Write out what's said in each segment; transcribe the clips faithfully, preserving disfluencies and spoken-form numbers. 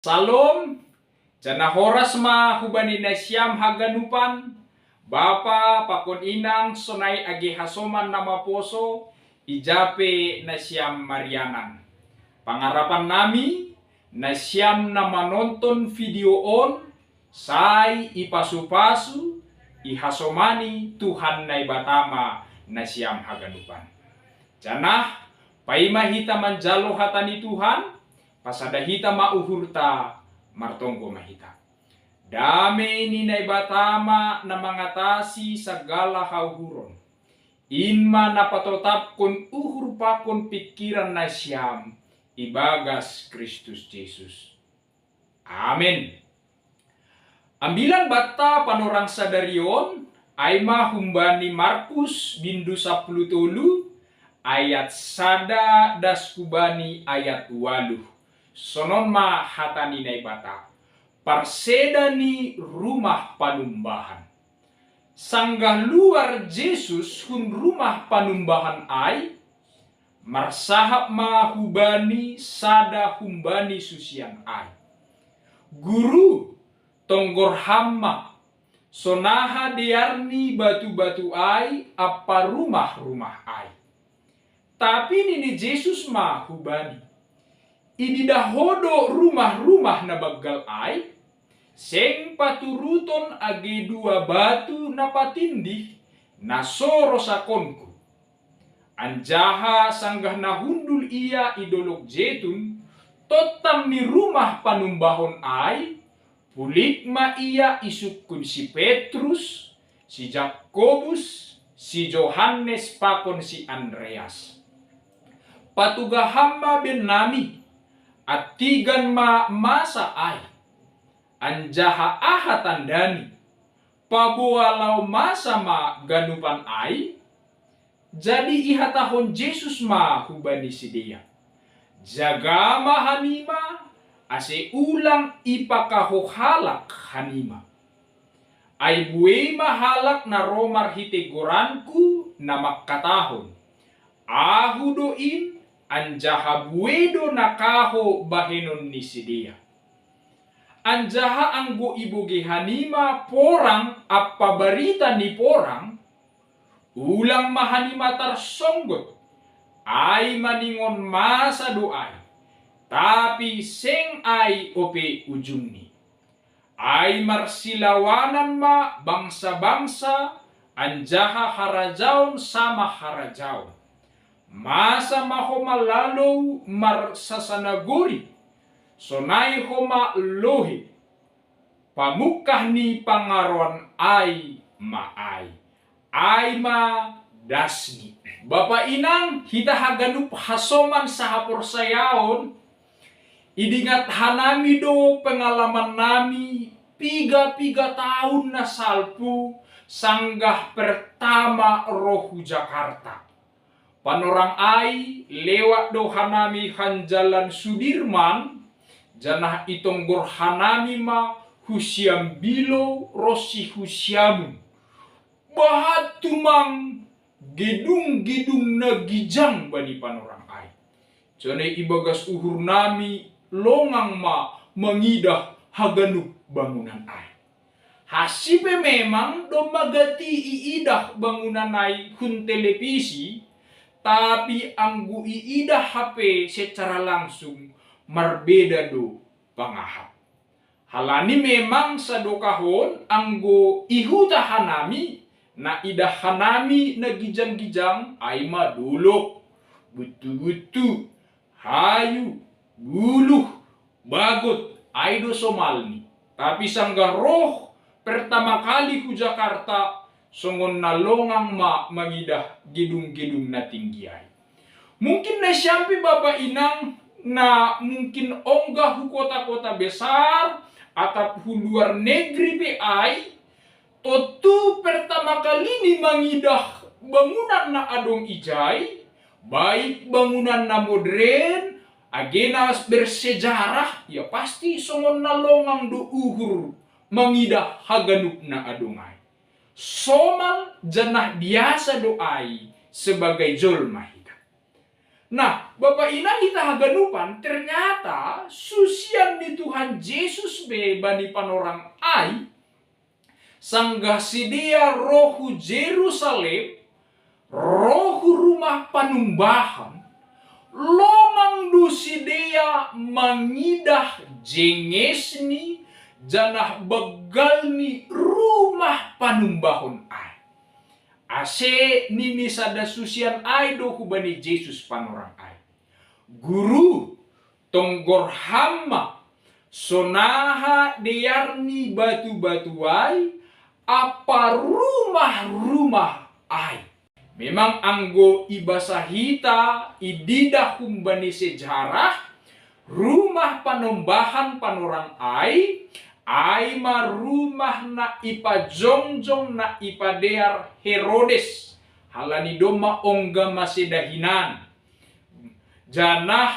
Salom, janah horas ma hubani nasiam haganupan, bapa pakon inang sonai age hasoman na maposo, ija pe nasiam marianan. Pangarapan nami, nasiam na manonton video on, sai ipasu-pasu, ihasomani Tuhan Naibata ma nasiam haganupan. Janah paima hita manjalo hata ni Tuhan, pasada hita ma uhurta, martonggo ma hita. Dame ni Naibata ma na mangatasi sagala hauhuron. In ma na patotapkon uhur pakon pingkiran nasiam ibagas Kristus Jesus. Amen. Ambilan banta panorang sadari on, ai ma humbani Markus bindu sapuluh tolu, ayat sada das hubani ayat waluh. Sonon ma hata ni Naibata. Parseda ni rumah panumbahan. Sanggah luar Jesus hun rumah panumbahan ai, marsahap ma hubani sada humbani susian ai. Guru, tonggor ham ma, sonaha dear ni batu-batu ai ampa rumah-rumah ai. Tapi nini Jesus ma hubani, ididah ho do rumah-rumah na banggal ai? Seng paturuton age dua batu na patindih, na so rosakonku. Anjaha sanggah na hundul ia i dolog Jetun, tontan ni rumah panumbahon ai, pulik ma ia isungkun si Petrus, si Jakobus, si Johannes pakon si Andreas. Patugah ham ma bennami, antigan ma masa ai. Anjaha aha tandani? Paboa laho masa ma ganupan ai? Jadi ihatahon Jesus ma hubani sidea, jaga ma hanima, ase ulang ipakaho halak hanima. Ai buei ma halak na ro marhitei goranku na mangkatahon, Ahu do in, anjaha buei do na kahou bahenon ni sidea. Anjaha anggo ibogei hanima porang ampa barita ni porang, ulang ma hanima tarsonggot, ai maningon masa do ai, tapi seng ai ope ujungni. Ai marsilawanan ma bangsa-bangsa anjaha harajaon sama harajaon. Masa ma homa lalou marsasanagori, sonai homa lohe. Pamungkah ni pangaroan ai ma ai. Ai ma dasni. Bapa inang, hita haganup hasoman sahaporsayaon, idingat hanami do pengalaman nami piga-piga tahun na salpu sanggah pertama ro hu Jakarta. Panorang ai lewat do hanami han Jalan Sudirman, janah itonggor hanami ma hu Siambilo ronsi hu Siamun. Bahat tumang gedung-gedung na gijang bani panorang ai. Sonai ibagas uhur nami longang ma mangidah haganup bangunan ai. Hasi pe memang domma gati iidah bangunan ai hun televisi, tapi anggo iidah hape secara langsung marbeda do pangahap. Halani memang sadokah on anggo i huta hanami, na idah hanami na gijang-gijang ai ma dolok, buttu-buttu, hayu, buluh, bagot, ai do somalni. Tapi sanggah roh pertama kali hu Jakarta, songon na longang ma mangidah gedung-gedung na tinggi ai. Mungkin nasiam pe bapa inang na mungkin ongga hu kota-kota besar atap hu luar negeri pe ai, tontu pertama kalini mangidah bangunan na adong ijai, baik bangunan na modern, age na bersejarah, ya pasti songon na longang do uhur mangidah haganup na adong ai. Somal janah biasa do ai sebagai jolma hita. Nah, Bapa Inang ita haganupan, ternyata susian ni Tuhan Jesus be bani panorang ai, sanggah sidea ro hu Jerusalem, ro hu rumah panumbahan, longang do sidea mangidah jengesni janah banggal ni rumah panumbahon ai. Ase nini sada susian ai do hubani Jesus panorang ai, "Guru, tonggor Ham ma, sonaha dear ni batu-batu ai, ampa rumah-rumah ai." Memang anggo ibasa hita ididah humbani sejarah, rumah panumbahan panorang ai, ai ma rumah na ipajongjong na ipadear Herodes, halani domma ongga maseda hinan. Janah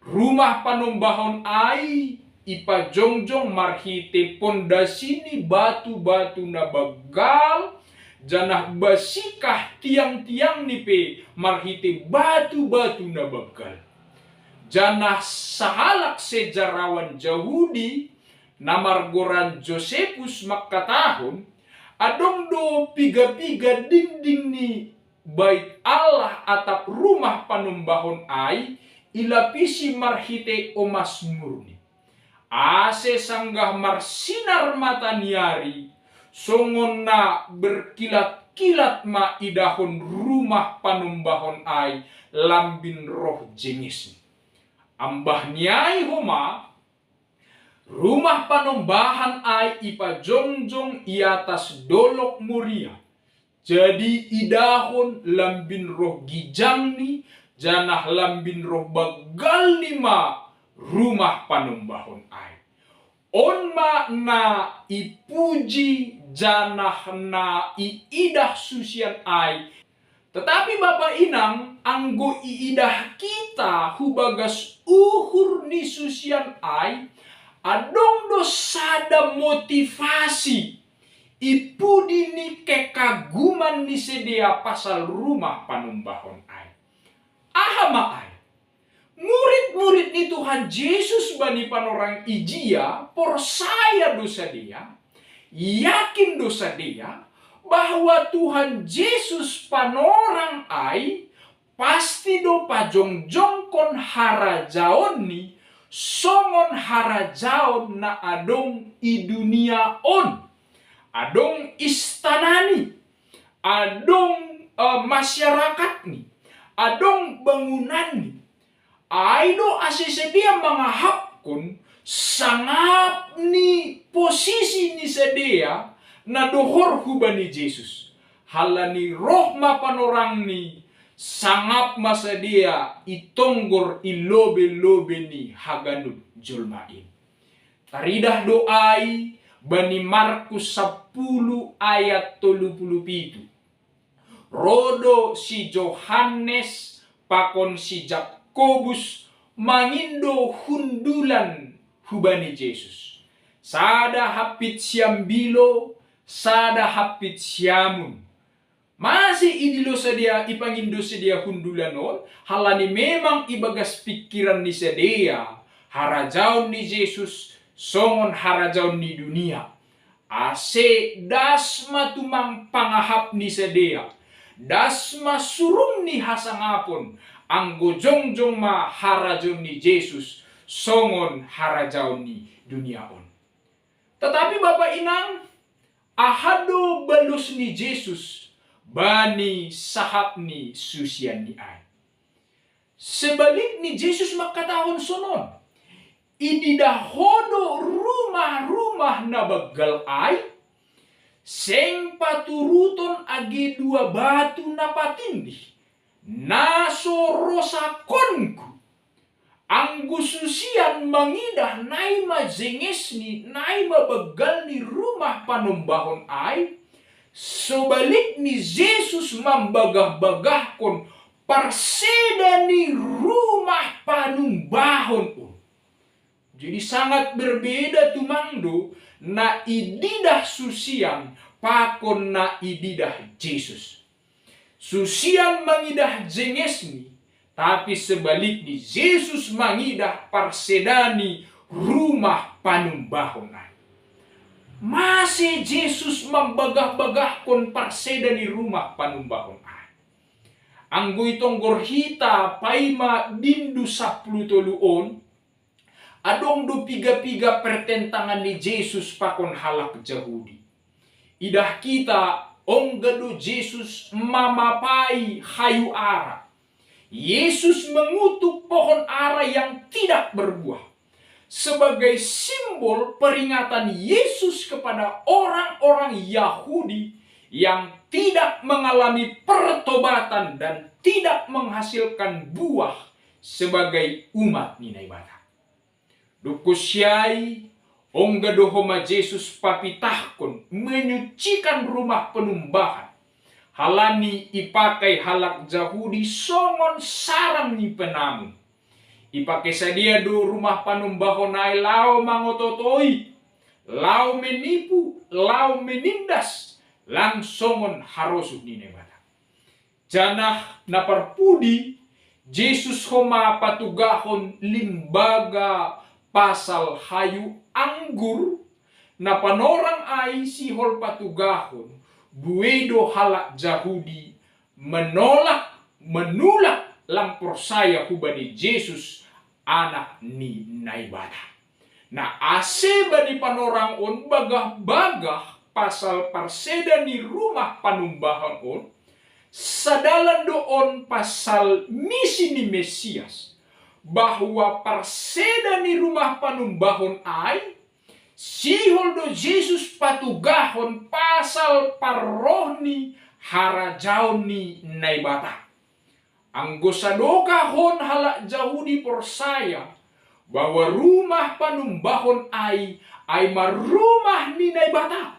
rumah panumbahan ai ipajongjong marhite pondasi ni batu-batu na banggal, janah basikah tiang-tiangni pe marhite batu-batu na banggal. Janah sahalak sejarawan Jahudi, na margoran Josephus mangkatahon, adong do piga-piga dinding ni Bait Allah atap rumah panumbahon ai ilapisi marhite omas murni. Ase sanggah marsinar mata ni ari, songon na berkilat-kilat ma idahon rumah panumbahon ai lambin roh jengesni. Ambah ni ai homa, rumah panumbahon ai ipajongjong i atas dolok Moria. Jadi idahon lambin roh gijangni, janah lambin roh banggalni ma rumah panumbahon ai. On ma na ipuji janah na iidah susian ai. Tetapi Bapa Inang, anggo iidah hita hu bagas uhur ni susian ai, adong do sada motivasi i pudi ni kekaguman ni sidea pasal rumah panumbahon ai. Aha ma ai? Murid-murid ni Tuhan Jesus bani panorang ijia porsaya do sidea, yakin do sidea, bahwa Tuhan Jesus panorang ai pasti do pajongjongkon harajaonni songon harajaon na adong i dunia on. Adong istanani, adong eh, masyarakatni, adong bangunanni. Ai do ase sidea mangahapkon sangap ni posisi ni sidea na dohor hubani Jesus. Halani roh ma panorangni, sangap ma sidea i tonggor i lobe-lobe ni haganup jolma in. Taridah do ai bani Markus sapuluh ayat tolu puluh pitu. Ro do si Johannes pakon si Jakobus mangindo hundulan hubani Jesus. Sada hampit siambilo, sada hampit siamun. Mase idilo sidea, ipangindo sidea hundulan on, halani memang ibagas pingkiran ni sidea harajaon ni Jesus songon harajaon ni dunia. Ase das ma tumang pangahap ni sidea, das ma surung ni hasangapon, anggo jongjong ma harajaon ni Jesus songon harajaon ni dunia on. Tetapi Bapa Inang, aha do balos ni Jesus bani sahap ni susianni ai? Sebalikni Jesus mangkatahon sonon, ididah ho do rumah-rumah na banggal ai, seng paturuton age dua batu na patindih, na so rosakonku. Anggo susian mangidah nai ma jengesni, nai ma banggalni rumah panombahon ai, sobalikni Jesus mambagah-bagahkon parseda ni rumah panumbahon on. Jadi sangat berbeda tumang do na ididah susian pakon na ididah Jesus. Susian mangidah jengesni, Tapi sebalikni, Jesus mangidah parsedani rumah panumbahon ai. Mase Jesus mambagah-bagahkon parsedani rumah panumbahon ai? Anggo itonggor hita paima bindu sampulu tolu on, adong do piga-piga pertentangan ni Jesus pakon halak Jahudi. Idah kita, ongga do Jesus mamapai hayu ara. Yesus mengutuk pohon ara yang tidak berbuah sebagai simbol peringatan Yesus kepada orang-orang Yahudi yang tidak mengalami pertobatan dan tidak menghasilkan buah sebagai umat ni Naibata. Dob husiai, ongga do homa Jesus papitahkon menyucikan rumah penumbahan, halani ipakai halak Jahudi songon sarang ni penamun. Ipakai sadia do rumah panumbahon ai laho mangototoi, laho menipu, laho menindas, lang songon harosuh ni Naibata. Janah na parpudi, Jesus homa patugahon limbaga pasal hayu anggur. Na panorang ai sihol patugahon, buei do halak Jahudi menolak, menulak, lang porsaya hubani Jesus, Anak ni Naibata. Na ase bani panorang on bagah-bagah pasal parseda ni rumah panumbahon on, sadalan do on pasal misi ni Mesias, bahwa parseda ni rumah panumbahon ai, sihol do Jesus patugahon pasal parroh ni harajaon ni Naibata. Anggo sadokahon halak Jahudi porsaya bahwa rumah panumbahon ai, ai ma rumah ni Naibata,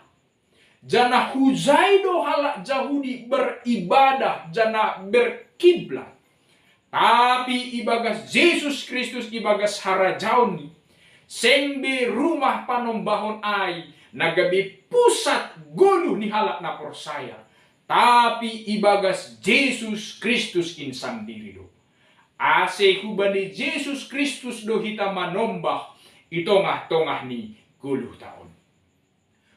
janah hujai do halak Jahudi beribadah janah berkiblat. Tapi ibagas Jesus Kristus, ibagas harajaon ni, seng be rumah panumbahon ai na gabe pusat goluh ni halak na porsaya, tapi ibagas Jesus Kristus in sandiri do. Ase hubani Jesus Kristus do hita manombah i tongah-tongah ni goluhta on.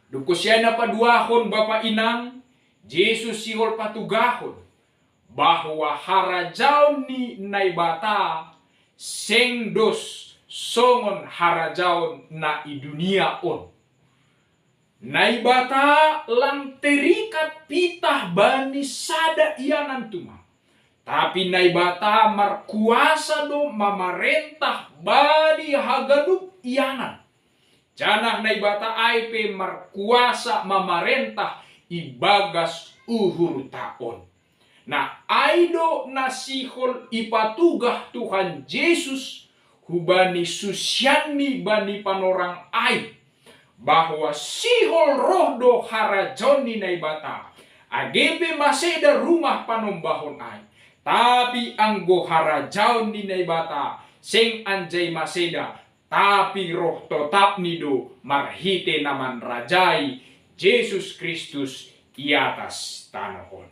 Dob husiai na paduahon, Bapa Inang, Jesus sihol patugahon bahwa harajaon ni Naibata seng dos songon harajaon na i dunia on. Naibata lang terikat pitah bani sada ianan tumang. Tapi Naibata markuasa do mamarentah bani haganup ianan. Janah Naibata ai pe markuasa mamarentah ibagas uhurta on. Na ai do na sihol ipatugah Tuhan Jesus hubani susianni bani panorang ai, bahwa sihol roh do harajaon ni Naibata, age pe maseda rumah panombahon ai. Tapi anggo harajaon ni Naibata seng anjai maseda, tapi roh totapni do marhite na manrajai Jesus Kristus i atas tanoh on.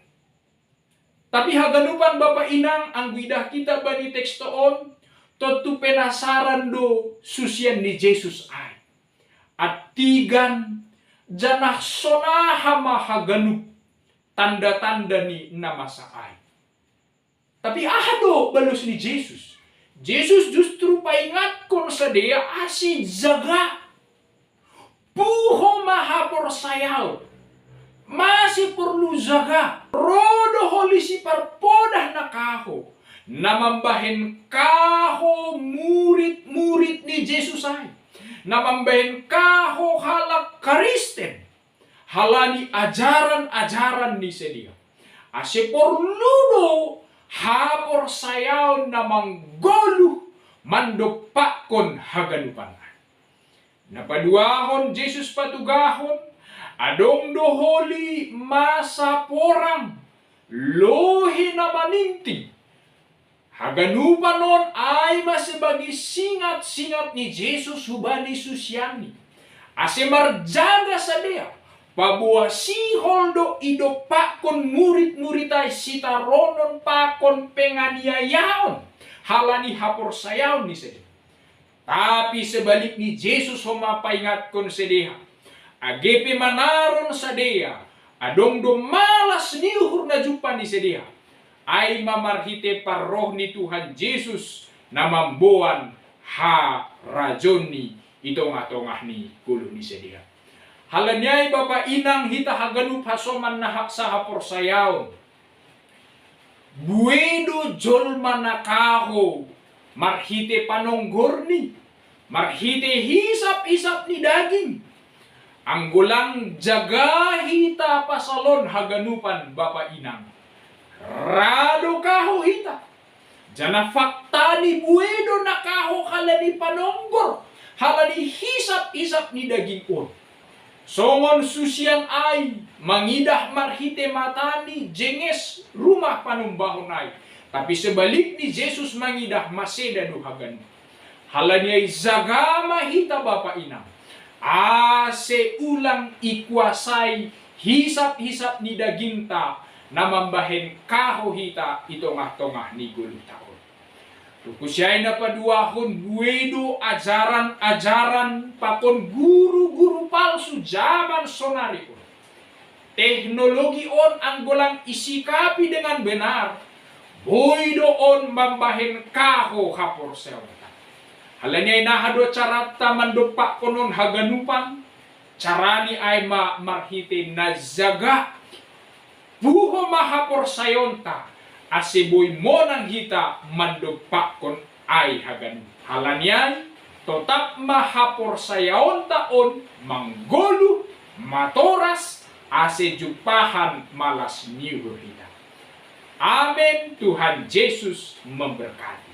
Tapi haganupan, Bapa Inang, anggo idah hita bani teksto on, tontu penasaran do susian ni Jesus ai. Antigan, janah sonaha ma haganup tanda-tanda ni na masa ai. Tapi aha do balos ni Jesus? Jesus justru paingatkon sidea ase jaga. Puho ma haporsayaon. Mase porlu jaga? Ro do holi siparpodah na kaho, na mambahen kaho murid-murid ni Jesus ai, na mambahen kaho halak Kristen, halani ajaran-ajaran ni sidea. Ase porlu do haporsayaon na manggoluh mandompakkon haganupan ai. Na paduahon Jesus patugahon, adong do holi masa porang, lohi na maninting. Haganupan on ai ma sebagai singat-singat ni Jesus hubani susianni, ase marjaga sidea, Paboa sihol do idompakkon murid-murid ai sitaronon pakon penganiayaon halani haporsayaon ni sidea. Tapi sebalikni Jesus homa paingatkon sidea, age pe manaron sidea, adong do malas ni uhur na jumpang ni sidea, ai ma marhite parroh ni Tuhan Jesus na mamboan harajaon i i tongah-tongah ni goluh ni sidea. Halani ai bapa inang hita haganup hasoman na ha-, sahaporsayaon. Buei do jolma na kaho marhite panonggorni, marhite hisap-hisap ni daging. Anggo lang jaga hita pasal on haganupan bapa inang, ra do kaho hita. Janah faktani buei do na kaho halani panonggor, halani hisap-hisap ni daging on. Songon susian ai mangidah marhite matani jenges rumah panombahon ai, tapi sebalikni Jesus mangidah maseda do haganup. Halani ai jaga ma hita bapa inang, ase ulang ikuasai hisap-hisap ni dagingta na mambahen kaho hita i tongah-tongah ni goluhta on. Tukusi ai na paduahon, buei do ajaran-ajaran pakon guru-guru palsu jaman sonari on. Teknologi on anggo lang isikapi dengan benar, boi do on mambahen kaho haporsayaonta. Halani ai naha do caranta mandompakkon on haganupan? Carani ai ma marhite na jaga. Puho ma haporsayaonta, ase boi monang hita mandompakkon ai haganup. Halani ai, totap ma haporsayaonta on manggoluh, matoras, ase jumpahan malas ni uhur hita. Amen. Tuhan Jesus memberkati.